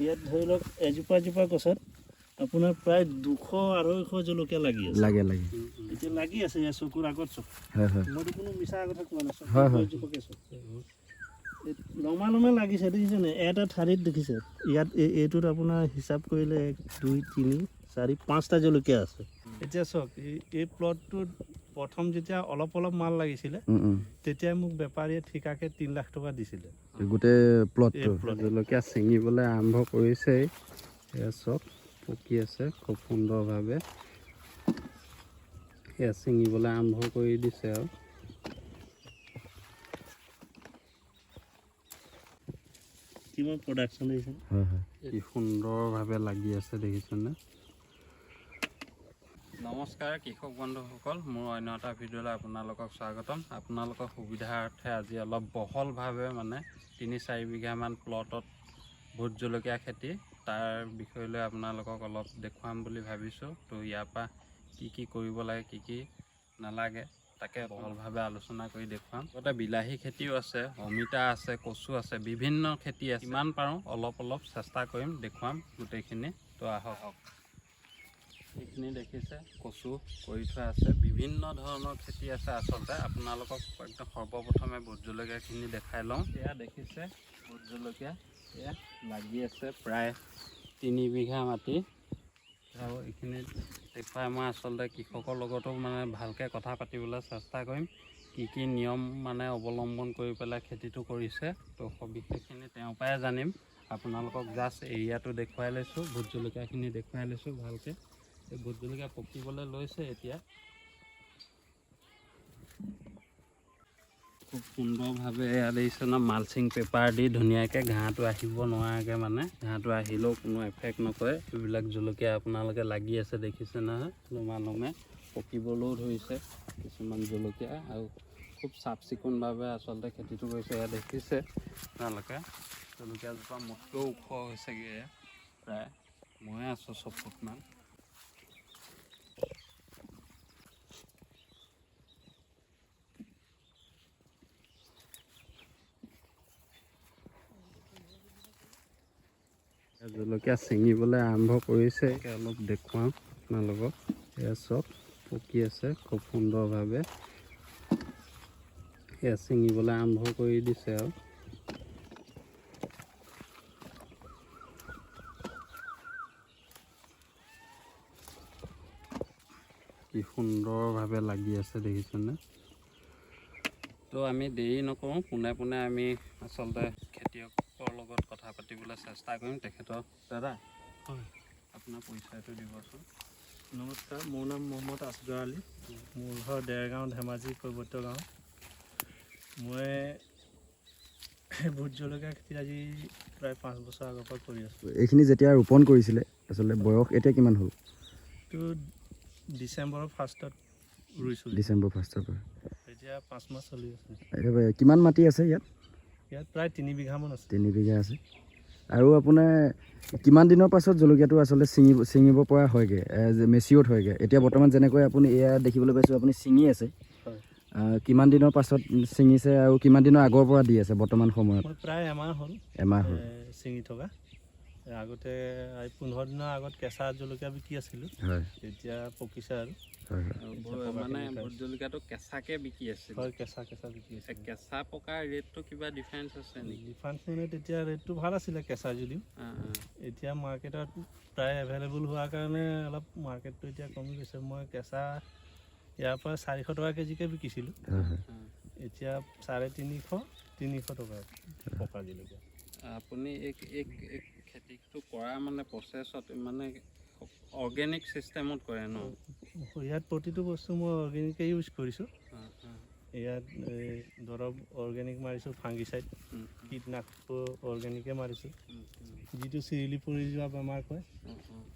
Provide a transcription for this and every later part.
ইয়াত ধৰি লওক এজোপা এজোপা গছত আপোনাৰ প্ৰায় 200-250 জলকীয়া লাগি আছে। লাগে লাগে। এতিয়া লাগি আছে ইয়াৰ চকুৰ আগত চব। হয় হয়। মইতো কোনো মিছা কথা কোৱা নাই, চব হয়, হয়। গছজোপাকে চব এই লমা লমে লাগিছে, দেখিছে নে? এটা ঠাৰিত দেখিছে ইয়াত এইটোত আপোনাৰ হিচাপ কৰিলে 1, 2, 3, 4, 5টা জলকীয়া আছে। এতিয়া চাওক, এই প্লটটোত প্ৰথম যেতিয়া অলপ অলপ মাল লাগিছিলে, উম, উম। তেতিয়া মোক বেপাৰীয়ে ঠিকাকে 3 লাখ টকা দিছিলে। গোটেই এই প্লটটো প্লট। জলকীয়া ছিঙিবলৈ আৰম্ভ কৰিছেই। এয়া চব পকি আছে খুব সুন্দৰভাৱে। এয়া ছিঙিবলৈ আৰম্ভ কৰি দিছে আৰু। কিমান প্ৰডাকশ্যন হৈছে। হয় হয়। কি সুন্দৰভাৱে লাগি আছে দেখিছেনে? নমস্কাৰ কৃষক বন্ধুসকল, মোৰ অন্য এটা ভিডিঅ'লৈ আপোনালোকক স্বাগতম। আপোনালোকৰ সুবিধাৰ্থে আজি অলপ বহলভাৱে মানে 3-4 বিঘামান প্লটত ভোট জলকীয়া খেতি তাৰ বিষয়লৈ আপোনালোকক অলপ দেখুৱাম বুলি ভাবিছোঁ। তো ইয়াৰ পৰা কি কি কৰিব লাগে, কি কি নালাগে, তাকে বহলভাৱে আলোচনা কৰি দেখুৱাম। লগতে বিলাহী খেতিও আছে, অমিতা আছে, কচু আছে, বিভিন্ন খেতি আছে। যিমান পাৰোঁ অলপ অলপ চেষ্টা কৰিম দেখুৱাম গোটেইখিনি। তো আহক, এইখিনি দেখিছে কচু কৰি থোৱা আছে, বিভিন্ন ধৰণৰ খেতি আছে। আচলতে আপোনালোকক একদম সৰ্বপ্ৰথমে ভোট জলকীয়াখিনি দেখাই লওঁ। এয়া দেখিছে ভোট জলকীয়া, এয়া লাগি আছে প্ৰায় 3 বিঘা মাটি। আৰু এইখিনি দেখুৱাই মই আচলতে কৃষকৰ লগতো মানে ভালকৈ কথা পাতিবলৈ চেষ্টা কৰিম, কি কি নিয়ম মানে অৱলম্বন কৰি পেলাই খেতিটো কৰিছে। তো সবিশেষখিনি তেওঁৰ পৰাই জানিম। আপোনালোকক জাষ্ট এৰিয়াটো দেখুৱাই লৈছোঁ, ভোট জলকীয়াখিনি দেখুৱাই লৈছোঁ ভালকৈ। এই ভোট জলকীয়া পকিবলৈ লৈছে এতিয়া খুব সুন্দৰভাৱে। এয়া দেখিছে ন, মালচিং পেপাৰ দি ধুনীয়াকৈ ঘাঁহটো আহিব নোৱাৰাকৈ, মানে ঘাঁহটো আহিলেও কোনো এফেক্ট নকৰে। এইবিলাক জলকীয়া আপোনালোকে লাগি আছে দেখিছে নহয়, লমা লমে পকিবলৈও ধৰিছে কিছুমান জলকীয়া। আৰু খুব চাফ চিকুণভাৱে আচলতে খেতিটো কৰিছে। এয়া দেখিছে আপোনালোকে জলকীয়াজোপা মোতকৈও ওখ হৈছেগৈ, এয়া প্ৰায় ময়ে আছোঁ 6 ফুটমান। জলকীয়া ছিঙিবলৈ আৰম্ভ কৰিছে, অলপ দেখুৱাম আপোনালোকক। এয়া চব পকি আছে খুব সুন্দৰভাৱে। এয়া ছিঙিবলৈ আৰম্ভ কৰি দিছে আৰু। কি সুন্দৰভাৱে লাগি আছে দেখিছেনে? তো আমি দেৰি নকৰোঁ, পোনে পোনে আমি আচলতে খেতিয়কৰ লগত কথা পাতিবলৈ চেষ্টা কৰিম। তেখেতৰ দাদা, হয়, আপোনাৰ পৰিচয়টো দিবচোন। নমস্কাৰ, মোৰ নাম মহম্মদ আছগৰ আলী, মোৰ ঘৰ দেৰগাঁও, ধেমাজি কৈৱৰ্ত গাঁও। মই ভোট জলকীয়া খেতি আজি প্ৰায় 5 বছৰ আগৰ পৰা কৰি আছোঁ। এইখিনি যেতিয়া ৰোপণ কৰিছিলে, আচলতে বয়স এতিয়া কিমান হ'ল? এইটো ডিচেম্বৰৰ ফাৰ্ষ্টত ৰুইছোঁ। ডিচেম্বৰ ফাৰ্ষ্টৰ পৰা এতিয়া 5 মাহ চলি আছে। এতিয়া কিমান মাটি আছে ইয়াত? ইয়াত প্ৰায় 3 বিঘামান আছে। 3 বিঘা আছে। আৰু আপোনাৰ কিমান দিনৰ পাছত জলকীয়াটো আচলতে ছিঙিব পৰা হয়গৈ, মেচিয়ৰ্ড হয়গৈ? এতিয়া বৰ্তমান যেনেকৈ আপুনি এয়া দেখিবলৈ পাইছোঁ, আপুনি ছিঙি আছে, হয়। কিমান দিনৰ পাছত ছিঙিছে আৰু কিমান দিনৰ আগৰ পৰা দি আছে বৰ্তমান সময়ত? মই প্ৰায় এমাহ হ'ল। এমাহ হ'ল। ছিঙি থকা। আগতে এই 15 দিনৰ আগত কেঁচা জলকীয়া বিকি আছিলোঁ, হয়। এতিয়া পকিছে আৰু। হয় হয়। মানে ভোট জলকীয়াটো কেঁচাকৈ বিকি আছিল? হয়, কেঁচা কেঁচা বিকি আছিলোঁ। কেঁচা পকাৰ ৰেটটো কিবা ডিফাৰেঞ্চ আছে নেকি? ডিফাৰেঞ্চ মানে তেতিয়া ৰেটটো ভাল আছিলে কেঁচা যদিও, এতিয়া মাৰ্কেটত প্ৰায় এভেইলেবল হোৱাৰ কাৰণে অলপ মাৰ্কেটটো এতিয়া কমি গৈছে। মই কেঁচা ইয়াৰ পৰা 400 টকা কেজিকৈ বিকিছিলোঁ, হয় হয়। এতিয়া 350, 300 টকা পকা জলকীয়া। আপুনি এই খেতিটো কৰা মানে প্ৰচেছত মানে অৰ্গেনিক ছিষ্টেমত কৰে ন? ইয়াত প্ৰতিটো বস্তু মই অৰ্গেনিকেই ইউজ কৰিছোঁ। ইয়াত এই দৰৱ অৰ্গেনিক মাৰিছোঁ, ফাংগিচাইড, কীটনাশকো অৰ্গেনিকে মাৰিছোঁ। যিটো চিৰিলি পৰি যোৱা বেমাৰ কয়,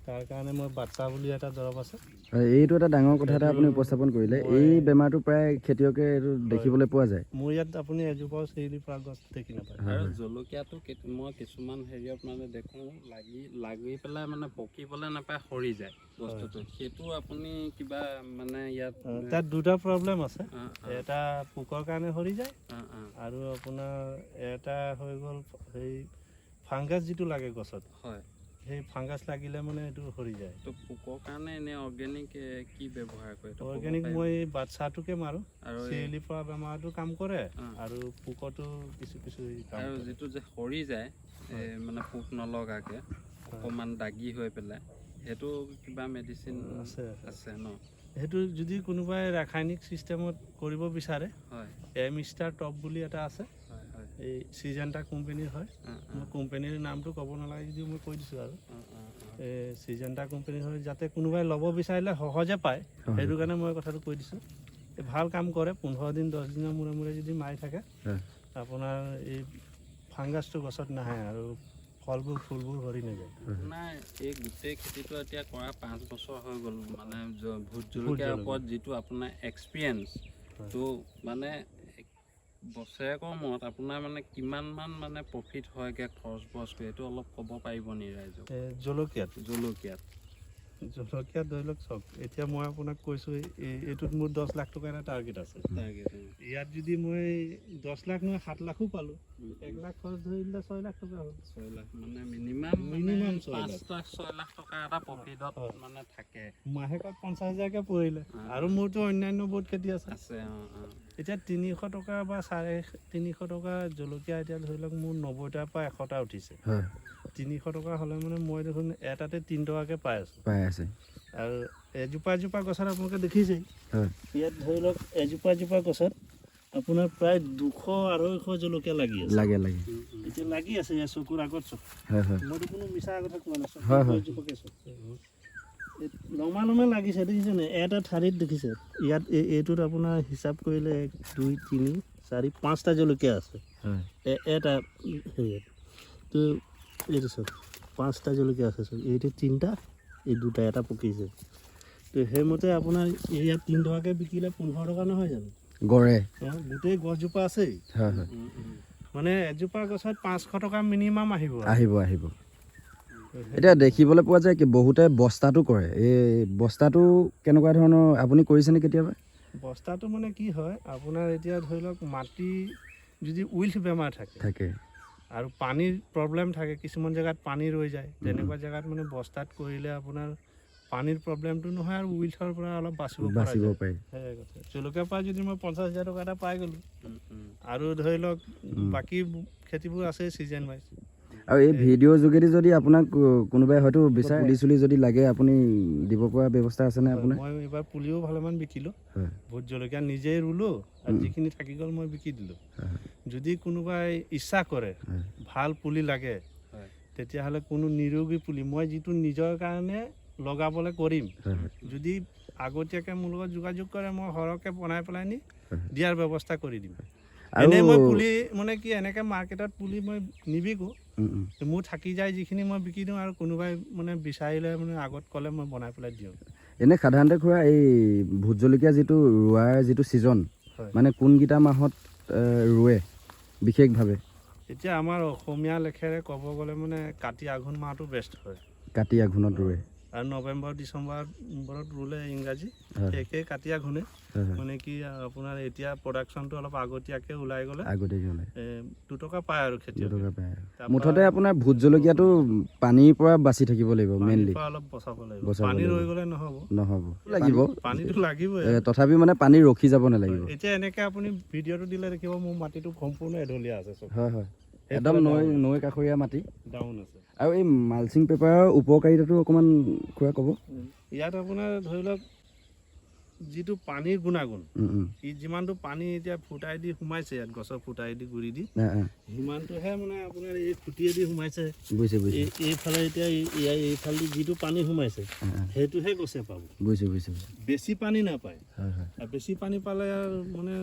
তাৰ কাৰণে মই বাচ্চা বুলি এটা দৰৱ আছে। হয়, এইটো এটা ডাঙৰ কথা এটা আপুনি উপস্থাপন কৰিলে। এই বেমাৰটো প্ৰায় খেতিয়কে এইটো দেখিবলৈ পোৱা যায়। মোৰ ইয়াত আপুনি এজোপাও চিৰিলি পৰা গছ দেখি নাপায়। আৰু জলকীয়াটো মই কিছুমান হেৰিয়ত মানে দেখোঁ লাগি লাগি পেলাই মানে পকিবলৈ নাপায়, সৰি যায় বস্তুটো। সেইটো আপুনি কিবা মানে ইয়াত তাত দুটা প্ৰব্লেম আছে, এটা পোকৰ কাৰণে সৰি যায় আৰু আপোনাৰ এটা হৈ গ'ল সেই ফাংগাছ যিটো লাগে গছত, হয়। সেই ফাংগাছ লাগিলে মানে এইটো সৰি যায়। তো পোকৰ কাৰণে এনে অৰ্গেনিক কি ব্যৱহাৰ কৰে এইটো ক'ব অৰ্গেনিক পাৰিব? মই বাচ্ছাটোকে মাৰোঁ। আৰু চিৰিলি পৰা বেমাৰটো কাম কৰে আৰু পোকতো কিছু কিছু হেৰি কাম আৰু কৰে। যিটো যে সৰি যায়, মানে পোক নলগাকে অকণমান দাগি হৈ পেলাই, সেইটো কিবা মেডিচিন আছে। আছে ন? সেইটো যদি কোনোবাই ৰাসায়নিক চিষ্টেমত কৰিব বিচাৰে, এম ষ্টাৰ টপ বুলি এটা আছে। হয় হয় এই চিজেণ্টা কোম্পেনীৰ হয়। মই কোম্পেনীৰ নামটো ক'ব নালাগে যদিও মই কৈ দিছোঁ আৰু। অ, অ, অ। এই চিজেণ্টা কোম্পেনীৰ হয়, যাতে কোনোবাই ল'ব বিচাৰিলে সহজে পায়, সেইটো কাৰণে মই কথাটো কৈ দিছোঁ। এই ভাল কাম কৰে। 15 দিন 10 দিনৰ মূৰে মূৰে যদি মাৰি থাকে, আপোনাৰ এই ফাংগাছটো গছত নাহে আৰু ফলবোৰ ফুলবোৰ সৰি নাযায়। আপোনাৰ এই গোটেই খেতিটো এতিয়া কৰা 5 বছৰ হৈ গ'ল, মানে ভোট জলকীয়াৰ জলকীয়া। ওপৰত যিটো আপোনাৰ এক্সপিৰিয়েঞ্চ, তো মানে বছৰেকৰ মূৰত আপোনাৰ মানে কিমান মান মানে প্ৰফিট হয়গৈ খৰচ বৰচ কৰি, এইটো অলপ ক'ব পাৰিব নি ৰাইজক? এই জলকীয়াত? জলকীয়াত। জলকীয়াত ধৰি লওক চাওক, এতিয়া মই আপোনাক কৈছোঁ, এইটোত মোৰ 10 লাখ টকা এটা টাৰ্গেট আছে। ইয়াত যদি মই 10 লাখ নহয় 7 লাখো পালোঁ, 1 লাখ খৰচ ধৰি দিলে 6 লাখ টকা হ'ল। 6 লাখ মানে মিনিমাম, মিনিমাম 6 5 লাখ। লাখ 6 লাখ টকা এটা প্ৰফিটত মানে থাকে। মাহেকত 50 হাজাৰকৈ পৰিলে। আৰু মোৰতো অন্যান্য বহুত খেতি আছে। আছে, অ, অ। এতিয়া 300 টকা বা 350 টকা জলকীয়া, এতিয়া ধৰি লওক মোৰ 90টাৰ পৰা 100টা উঠিছে। 300 টকা হ'লে মানে মই দেখোন এটাতে 3 টকাকৈ পাই আছোঁ। পাই আছে। আৰু এজোপা এজোপা গছত আপোনালোকে দেখিছেই, ইয়াত ধৰি লওক এজোপা এজোপা গছত আপোনাৰ প্ৰায় 200 250 জলকীয়া লাগি আছে। লাগে লাগে। এতিয়া লাগি আছে ইয়াৰ চকুৰ আগত চব। হয় হয় মইতো কোনো মিছা কথা কোৱা নাই, চব হয়, হয়। এজোপাকে চব এই লমা লমে লাগিছে, দেখিছে নে? এটা ঠাৰিত দেখিছে, ইয়াত এইটোত আপোনাৰ হিচাপ কৰিলে 1 2 3 4 5টা জলকীয়া আছে। এটা হেৰিয়াত তো এইটো চাওক, 5টা জলকীয়া আছে চাওক, এইটো 3টা, এই 2টা, এটা পকিছে। তো সেইমতে আপোনাৰ ইয়াত 3 টকাকৈ বিকিলে 15 টকা নহয় জানো? গড়ে। অঁ, গোটেই গছজোপা আছেই। হয় হয় মানে এজোপা গছত 500 টকা মিনিমাম আহিব। আহিব আহিব। এতিয়া দেখিবলৈ পোৱা যায় কি বহুতে বস্তাটো কৰে, এই বস্তাটো কেনেকুৱা ধৰণৰ, আপুনি কৰিছেনে কেতিয়াবা? বস্তাটো মানে কি হয় আপোনাৰ, এতিয়া ধৰি লওক মাটি যদি উইল্থ বেমাৰ থাকে থাকে আৰু পানীৰ প্ৰব্লেম থাকে, কিছুমান জেগাত পানী ৰৈ যায়, তেনেকুৱা জেগাত মানে বস্তাত কৰিলে আপোনাৰ পানীৰ প্ৰব্লেমটো নহয় আৰু উইল্থৰ পৰা অলপ বাচিব পৰা বাচিব যায়। পাৰি। সেয়াই কথা। জলকীয়াৰ পৰা যদি মই 50 হাজাৰ টকা এটা পাই গ'লোঁ, আৰু ধৰি লওক বাকী খেতিবোৰ আছে ছিজন ৱাইজ। আৰু এই ভিডিঅ'ৰ যোগেদি যদি আপোনাক কোনোবাই হয়তো বিচাৰে, পুলি চুলি যদি লাগে, আপুনি দিব পৰা ব্যৱস্থা আছেনে আপোনাৰ? মই এইবাৰ পুলিও ভালেমান বিকিলোঁ। ভোট জলকীয়া নিজেই ৰুলোঁ আৰু যিখিনি থাকি গ'ল মই বিকি দিলোঁ। যদি কোনোবাই ইচ্ছা কৰে, ভাল পুলি লাগে, তেতিয়াহ'লে কোনো নিৰোগী পুলি মই যিটো নিজৰ কাৰণে লগাবলৈ কৰিম, হয় হয় যদি আগতীয়াকৈ মোৰ লগত যোগাযোগ কৰে, মই সৰহকৈ বনাই পেলাই নি দিয়াৰ ব্যৱস্থা কৰি দিম। আৰু এনেই মই পুলি মানে কি এনেকৈ মাৰ্কেটত পুলি মই নিবিকো। উম, উম। মোৰ থাকি যায় যিখিনি মই বিকি দিওঁ, আৰু কোনোবাই মানে বিচাৰিলে মানে আগত ক'লে মই বনাই পেলাই দিওঁ। এনে সাধাৰণতে খুৰা, এই ভোট জলকীয়া যিটো ৰোৱাৰ যিটো ছিজন, মানে কোনকেইটা মাহত ৰোৱে বিশেষভাৱে? এতিয়া আমাৰ অসমীয়া লেখেৰে ক'ব গ'লে মানে কাতি আঘোণ মাহটো বেষ্ট হয়। কাতি আঘোণত ৰোৱে। আৰু নৱেম্বৰ ডিচেম্বৰত ৰুলে ইংৰাজী একেই কাতি আঘোণে। হয় হয় মানে কি আপোনাৰ এতিয়া প্ৰডাকশ্যনটো অলপ আগতীয়াকৈ ওলাই গ'লে আগতীয়াকৈ ওলায়। 2 টকা পায় আৰু খেতিয়কে। 2 টকা পায় আৰু। তাৰপৰা মুঠতে আপোনাৰ ভোট জলকীয়াটো পানীৰ পৰা বাচি থাকিব লাগিব। পানীৰ মেইনলি পৰা অলপ বচাব লাগিব। বচাব পানী লাগিব। ৰৈ গ'লে নহ'ব। নহ'ব লাগিব। পানীটো লাগিবই। তথাপি মানে পানী ৰখি যাব নালাগিব। এতিয়া এনেকে আপুনি ভিডিঅ'টো দিলে দেখিব মোৰ মাটিটো সম্পূৰ্ণ এঢলীয়া আছে চব। হয় হয়, একদম নৈ নৈ কাষৰীয়া মাটি। ডাউন আছে। আৰু এই মালচিং পেপাৰৰ উপকাৰিতাটো অকণমান খুৰা ক'ব। ইয়াত আপোনাৰ ধৰি লওক যিটো পানীৰ গুণাগুণ, উম, উম। ই যিমানটো পানী এতিয়া ফুটাই দি সোমাইছে ইয়াত গছৰ ফুটাই দি গুৰি দি, সিমানটোহে মানে আপোনাৰ এই খুটিয়েদি সোমাইছে। বুজিছোঁ বুজিছোঁ। এইফালে এতিয়া ইয়াৰ এইফালেদি যিটো পানী সোমাইছে, সেইটোহে গছে পাব। বুজিছোঁ বুজিছোঁ। বেছি পানী নাপায়। হয় হয় আৰু বেছি পানী পালে আৰু মানে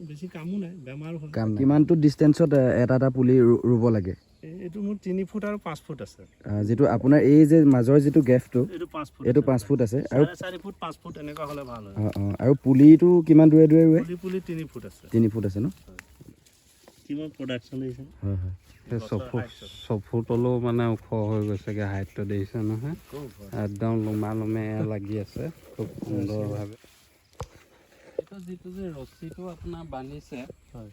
বেছি কামো নাই, বেমাৰো হয়। কাম কিমানটো ডিষ্টেঞ্চত এটা এটা পুলি ৰুব লাগে? এইটো মোৰ 3 ফুট আৰু 5 ফুট আছে। যিটো আপোনাৰ এই যে মাজৰ যিটো গেপটো, এইটো 5 ফুট। এইটো 5 ফুট আছে আৰু 4.5 ফুট 5 ফুট এনেকুৱা হ'লে ভাল হয়। অঁ অঁ আৰু পুলিটো কিমান দূৰে দূৰে ৰুৱে? পুলি পুলি 3 ফুট আছে। 3 ফুট আছে ন? কিমান প্ৰডাকশ্যন আহিছে। হয় হয় ছফুট ছফুটলৈও মানে ওখ হৈ গৈছেগৈ। হাইটটো দেখিছে নহয়, একদম লোমা লোমে লাগি আছে খুব সুন্দৰভাৱে। এইটো যিটো যে ৰছীটো আপোনাৰ বান্ধিছে, হয়।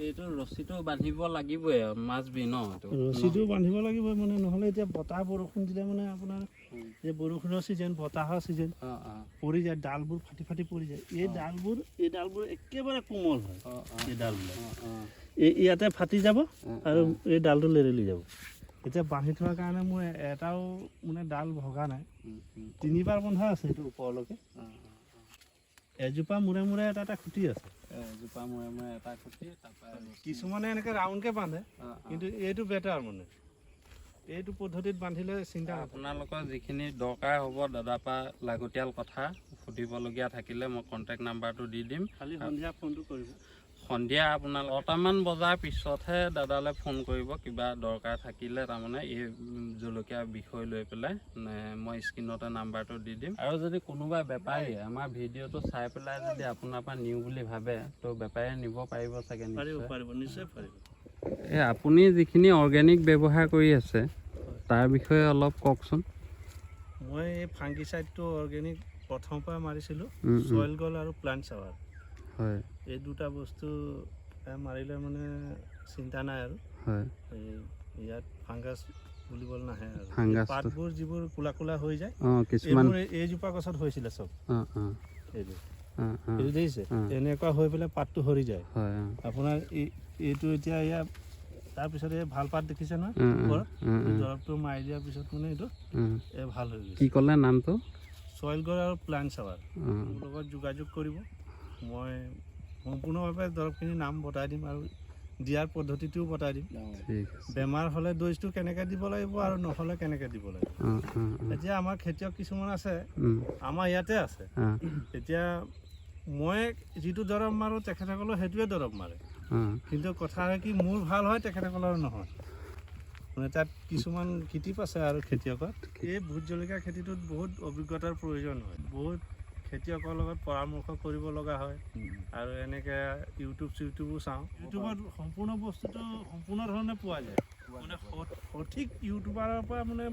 এইটো ৰছীটো বান্ধিব লাগিবই আৰু মাছ বি ন এইটো। ৰছীটো বান্ধিব লাগিব মানে, নহ'লে এতিয়া বতাহ বৰষুণ দিলে মানে আপোনাৰ এই বৰষুণৰ ছিজন, বতাহৰ ছিজন, অঁ অঁ পৰি যায়, ডালবোৰ ফাটি ফাটি পৰি যায়। এই ডালবোৰ একেবাৰে কোমল হয়। অঁ অঁ এই ডালবিলাক অঁ অঁ এই ইয়াতে ফাটি যাব আৰু এই ডালটো লেৰেলি যাব। এতিয়া বান্ধি থোৱাৰ কাৰণে মোৰ এটাও মানে ডাল ভগা নাই। তিনিবাৰ বন্ধা আছে এইটো ওপৰলৈকে। এজোপা মূৰে মূৰে এটা এটা খুটি আছে। এজোপা মূৰে মূৰে এটা খুটি, তাৰপৰা কিছুমানে এনেকৈ ৰাউণ্ডকৈ বান্ধে, অঁ, অঁ। কিন্তু এইটো বেটাৰ, মানে এইটো পদ্ধতিত বান্ধিলে চিন্তা নাথাকে। আপোনালোকৰ যিখিনি দৰকাৰ হ'ব, দাদাৰ পৰা লাগতিয়াল কথা সুধিবলগীয়া থাকিলে মই কণ্টেক্ট নাম্বাৰটো দি দিম। খালি সন্ধিয়া ফোনটো কৰিব। সন্ধিয়া আপোনাৰ 9টামান বজাৰ পিছতহে দাদালৈ ফোন কৰিব কিবা দৰকাৰ থাকিলে, তাৰমানে এই জলকীয়া বিষয় লৈ পেলাই। মই স্ক্ৰীণতে নাম্বাৰটো দি দিম। আৰু যদি কোনোবা বেপাৰীয়ে আমাৰ ভিডিঅ'টো চাই পেলাই যদি আপোনাৰ পৰা নিওঁ বুলি ভাবে, তো বেপাৰীয়ে নিব পাৰিব চাগে? পাৰিব। নিশ্চয়। পাৰিব, নিশ্চয় পাৰিব। এই আপুনি যিখিনি অৰ্গেনিক ব্যৱহাৰ কৰি আছে, তাৰ বিষয়ে অলপ কওকচোন। মই এই ফাংগিচাইডটো অৰ্গেনিক প্ৰথমৰ পৰা মাৰিছিলোঁ। উম, উম। চইল গল আৰু প্লাণ্ট চাৱাৰ। এই দুটা বস্তু মাৰিলে মানে চিন্তা নাই আৰু। এই ইয়াত ফাংগাছ বুলিবলৈ নাহে আৰু। এই ফাংগাছটো। পাতবোৰ যিবোৰ ক'লা ক'লা হৈ যায়, কিছুমান এইবোৰ এইজোপা গছত হৈছিলে চব। অঁ অঁ এইটো অঁ অঁ এইটো দেখিছে, এনেকুৱা হৈ পেলাই পাতটো সৰি যায়। আপোনাৰ এইটো এতিয়া ইয়াৰ তাৰপিছত এই ভাল পাত দেখিছে নহয় ওপৰত, এই দৰৱটো মাৰি দিয়াৰ পিছত মানে এইটো এই ভাল হৈ কি গৈছে। ক'লে নামটো? চইল গল আৰু প্লাণ্ট চাৱাৰ। মোৰ লগত যোগাযোগ কৰিব, মই সম্পূৰ্ণভাৱে দৰৱখিনিৰ নাম বতাই দিম আৰু দিয়াৰ পদ্ধতিটোও বতাই দিম। ঠিক আছে। বেমাৰ হ'লে ড'জটো কেনেকৈ দিব লাগিব আৰু নহ'লে কেনেকৈ দিব লাগিব। অঁ অঁ অঁ এতিয়া আমাৰ খেতিয়ক কিছুমান আছে, আমাৰ ইয়াতে আছে। এতিয়া মই যিটো দৰৱ মাৰোঁ, তেখেতসকলেও সেইটোৱে দৰৱ মাৰে। কিন্তু কথা হয় কি, মোৰ ভাল হয়, তেখেতসকলৰ নহয়। মানে তাত কিছুমান কিটিপ আছে আৰু খেতিয়কৰ। এই ভোট জলকীয়া খেতিটোত বহুত অভিজ্ঞতাৰ প্ৰয়োজন হয়, বহুত খেতিয়কৰ লগত পৰামৰ্শ কৰিব লগা হয়। আৰু এনেকৈ ইউটিউব চিউটিউবো চাওঁ। ইউটিউবত সম্পূৰ্ণ বস্তুটো সম্পূৰ্ণ ধৰণে পোৱা যায়, মানে সঠিক ইউটিউবাৰৰ পৰা মানে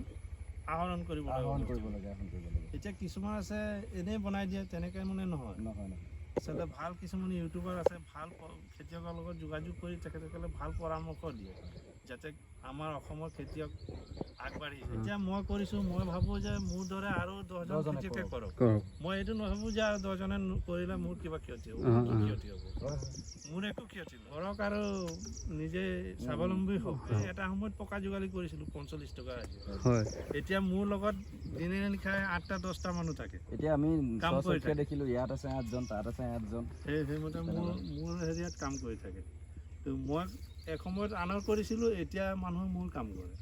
আহৰণ কৰিব লাগে আহৰণ বস্তুটো। কৰিব লাগে, আহৰণ কৰিব লাগে। এতিয়া কিছুমান আছে এনেই বনাই দিয়ে, তেনেকৈ মানে নহয়। নহয় নহয়। আচলতে ভাল কিছুমান ইউটিউবাৰ আছে, ভাল খেতিয়কৰ লগত যোগাযোগ কৰি তেখেতসকলে ভাল পৰামৰ্শ দিয়ে, যাতে আমাৰ অসমৰ খেতিয়ক আগবাঢ়ি যায়। এতিয়া মই কৰিছোঁ, মই ভাবোঁ যে মোৰ দৰে আৰু 10জন 10জনে খেতিয়কে কৰক। কৰক। কৰক। মই এইটো নাভাবোঁ যে আৰু 10জনে কৰিলে মোৰ কিবা ক্ষতি হ'ব। কি ক্ষতি হ'ব? মোৰ একো ক্ষতি নহয়। কৰক আৰু নিজে স্বাৱলম্বী হওক। এই এটা সময়ত পকা যোগালী কৰিছিলোঁ, 45 টকা আজি। এতিয়া মোৰ লগত দিনে নিশাই 8টা 10টা মানুহ থাকে। এতিয়া আমি কাম কৰি স্বচক্ষে থাকে। দেখিলোঁ, ইয়াত আছে 8জন, তাত আছে 8জন। সেইমতে মোৰ হেৰিয়াত কাম কৰি থাকে। তো মই এসময়ত আনৰ কৰিছিলোঁ, এতিয়া মানুহে মোৰ কাম কৰে।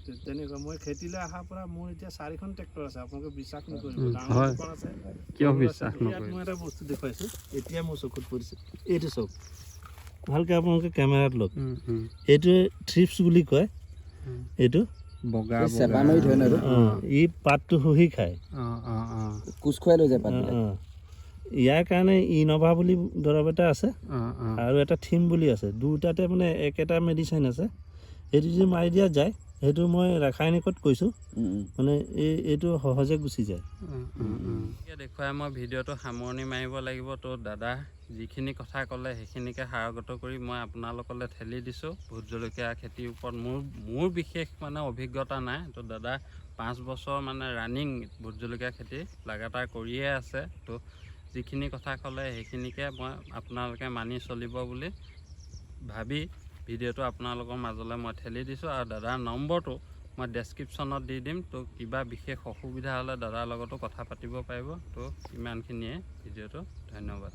তো তেনেকুৱা মই খেতিলৈ অহাৰ পৰা মোৰ এতিয়া চাৰিখন ট্ৰেক্টৰ আছে, আপোনালোকে বিশ্বাস নকৰিব। ডাঙৰ দুখন আছে, কিয় সৰু আছে। বিশ্বাস ইয়াত নকৰিম? মই এটা বস্তু দেখুৱাইছোঁ, এতিয়া মোৰ চকুত পৰিছে। এইটো চাওক ভালকৈ, আপোনালোকে কেমেৰাত লওক। এইটোৱে থ্ৰিপছ বুলি কয়। এইটো বগা। এই চেপা মাৰি ধৰে ন এইটো? অঁ, ই পাতটো শুহি খায়। অঁ অঁ অঁ কোচ খুৱাই লৈ যায় পাতবিলাক। অঁ, ইয়াৰ কাৰণে ইন'ভা বুলি দৰৱ এটা আছে অঁ অঁ আৰু এটা থিম বুলি আছে। দুটাতে মানে একেটা মেডিচিন আছে। সেইটো যদি মাৰি দিয়া যায়, সেইটো মই ৰাসায়নিকত কৈছোঁ, উম, উম। মানে এইটো সহজে গুচি যায়। দেখুৱাই মই ভিডিঅ'টো সামৰণি মাৰিব লাগিব। তো দাদা যিখিনি কথা ক'লে, সেইখিনিকে সাৰগত কৰি মই আপোনালোকলৈ ঠেলি দিছোঁ। ভোট জলকীয়া খেতিৰ ওপৰত মোৰ বিশেষ মানে অভিজ্ঞতা নাই। তো দাদা 5 বছৰ মানে ৰানিং ভোট জলকীয়া খেতি লাগাতাৰ কৰিয়ে আছে। তো যিখিনি কথা ক'লে, সেইখিনিকে মই আপোনালোকে মানি চলিব বুলি ভাবি ভিডিঅ'টো আপোনালোকৰ মাজলৈ মই ঠেলি দিছোঁ। আৰু দাদাৰ নম্বৰটো মই ডেছক্ৰিপশ্যনত দি দিম। তো কিবা বিশেষ অসুবিধা হ'লে দাদাৰ লগতো কথা পাতিব পাৰিব। তো ইমানখিনিয়ে ভিডিঅ'টো, ধন্যবাদ।